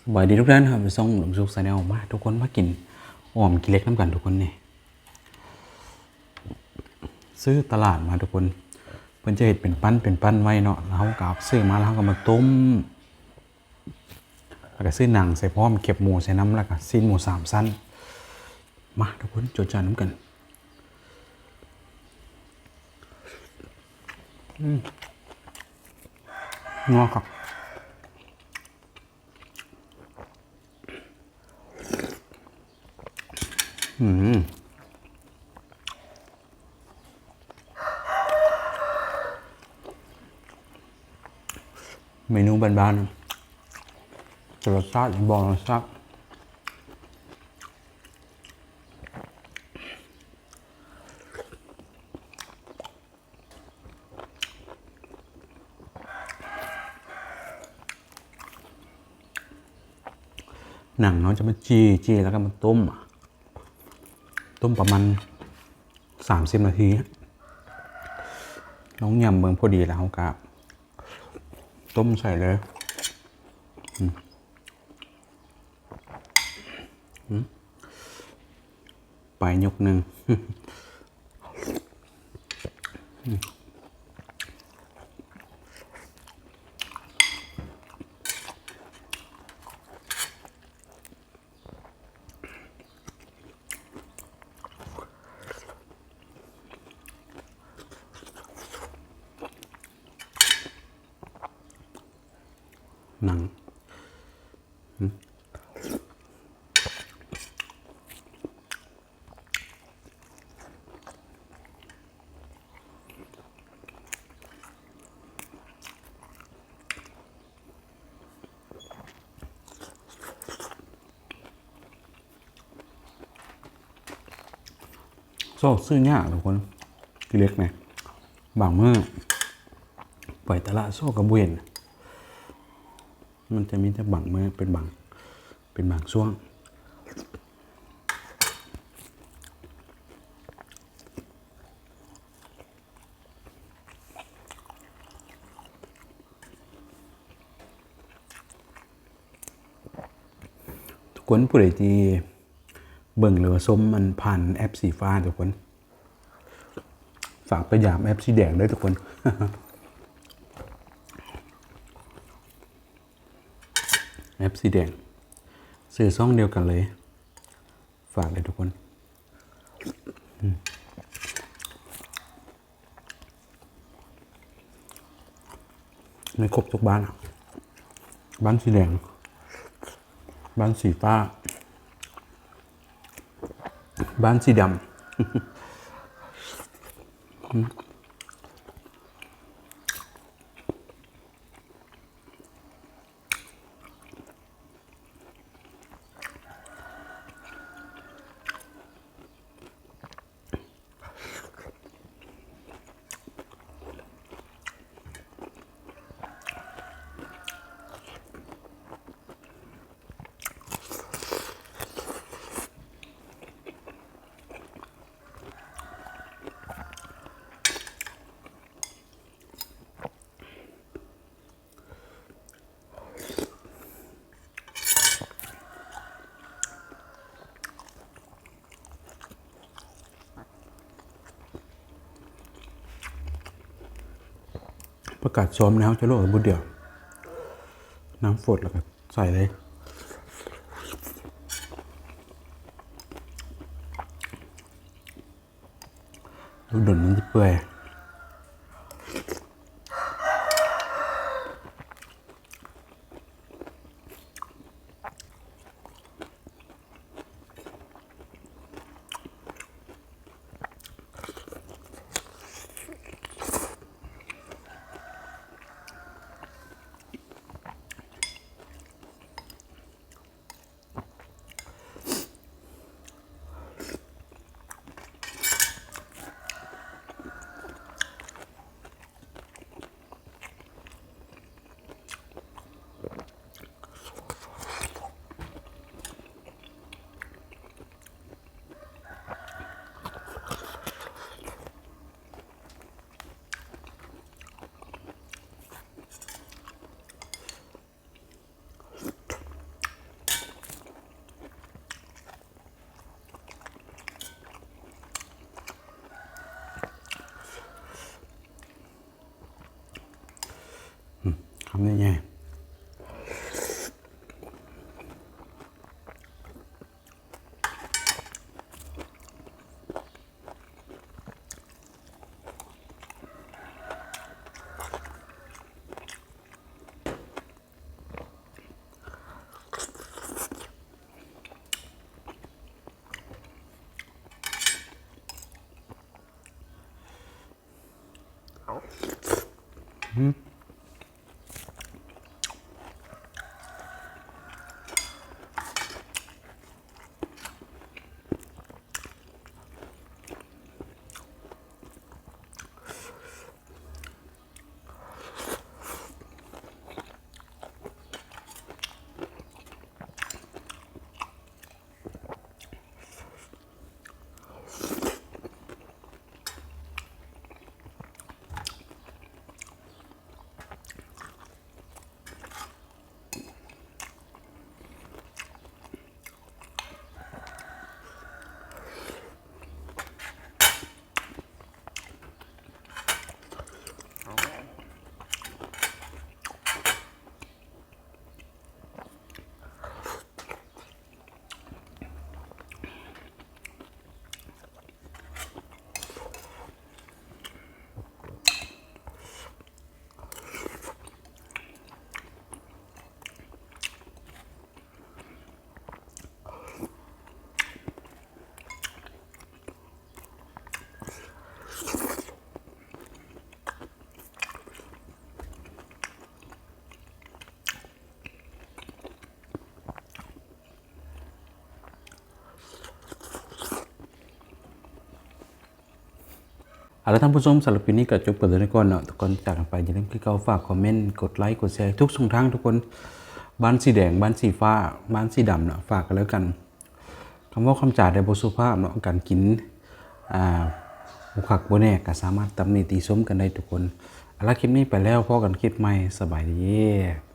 ສະບາຍດີທຸກທ່ານ ຮັບຊົມຊ່ອງລຸງສຸກ Channel ມາ ທຸກຄົນມາກິນອ່ອມຂີ້ເຫຼັກນຳກັນທຸກຄົນນີ້. ຊື້ຕະຫຼາດມາທຸກຄົນ ເພິ່ນຈະເຮັດເປັນປັ້ນເປັນປັ້ນໄວ້ເນາະ ແລ້ວເຮົາກໍເອົາຊື້ມາ ແລ້ວເຮົາກໍມາຕົ້ມ ແລ້ວກໍຊື້ໜັງໃສ່ພ້ອມ ແຄບໝູໃສ່ນຳ ແລ້ວກໍຊີ້ນໝູສາມຊັ້ນ. ມາທຸກຄົນ ຈົດຈານນຳກັນ. ອືມ ນົວຄັກ. ອືມ ເມນູບ້ານໆ ແຕ່ລົດຊາດບໍ່ ລົດຊາດ ໜັງເຮົາຈະມາຈີ່ ຈີ່ແລ້ວກໍມາຕົ້ມ ຕົ້ມປະມານສາມສິບນາທີ ລອງຫຍ້ຳເບິ່ງ ພໍດີແລ້ວເຮົາກໍຕົ້ມໃສ່ເລີຍ. ອືມ ອືມ ໄປຍົກໜຶ່ງ. ໜັງ ຊອກຊື້ຍາກທຸກຄົນ ຂີ້ເຫຼັກນີ້ ບາງມື້ໄປຕະຫຼາດຊອກກໍບໍ່ເຫັນ ມັນຈະມີແຕ່ບາງມື້ ເປັນບາງ ເປັນບາງຊ່ວງ. ທຸກຄົນ ຜູ້ໃດທີ່ເບິ່ງ ຫຼືວ່າຊົມ ອັນ ຜ່ານແອັບສີຟ້າ ທຸກຄົນ ຝາກໄປຢາມແອັບສີແດງເດີທຸກຄົນ. ແອັບສີແດງ ຊື່ຊ່ອງດຽວກັນເລີຍ ຝາກເດີທຸກຄົນ. ອືມ ມີຄົບທຸກບ້ານ ບ້ານສີແດງ ບ້ານສີຟ້າ ບ້ານສີດຳ. ອືມ.ຜັກກາດຊອມນີ້ ເຮົາຈະລວກເອົາບຸດດຽວ ນ້ຳຟົດ ແລ້ວກໍໃສ່ເລີຍ. ດົນມັນຊິເປື່ອຍ. ອ ນີ້ໄງ. ເອົາລະທ່ານຜູ້ຊົມ, ສຳລັບຄລິບນີ້ກໍຈົບໄປເທົ່ານີ້ກ່ອນເນາະ. ກ່ອນຈາກກັນໄປ ຢ່າລືມຄືເກົ່າ ຝາກຄອມເມັນ, ກົດໄລ, ກົດແຊ ທຸກຊ່ອງທາງທຸກຄົນ. ບ້ານສີແດງ, ບ້ານສີຟ້າ, ບ້ານສີດຳເນາະ, ຝາກກັນແລ້ວກັນ. ຄຳເວົ້າຄຳຈາໃດບໍ່ສຸພາບເນາະ, ການກິນ ອ່າ ບໍ່ຄັກບໍ່ແນ່ ກໍສາມາດຕຳໜິຕິຊົມກັນໄດ້ທຸກຄົນ. ເອົາລະ ຄລິບນີ້ໄປແລ້ວ, ພໍ້ກັນຄລິບໃໝ່, ສະບາຍດີ.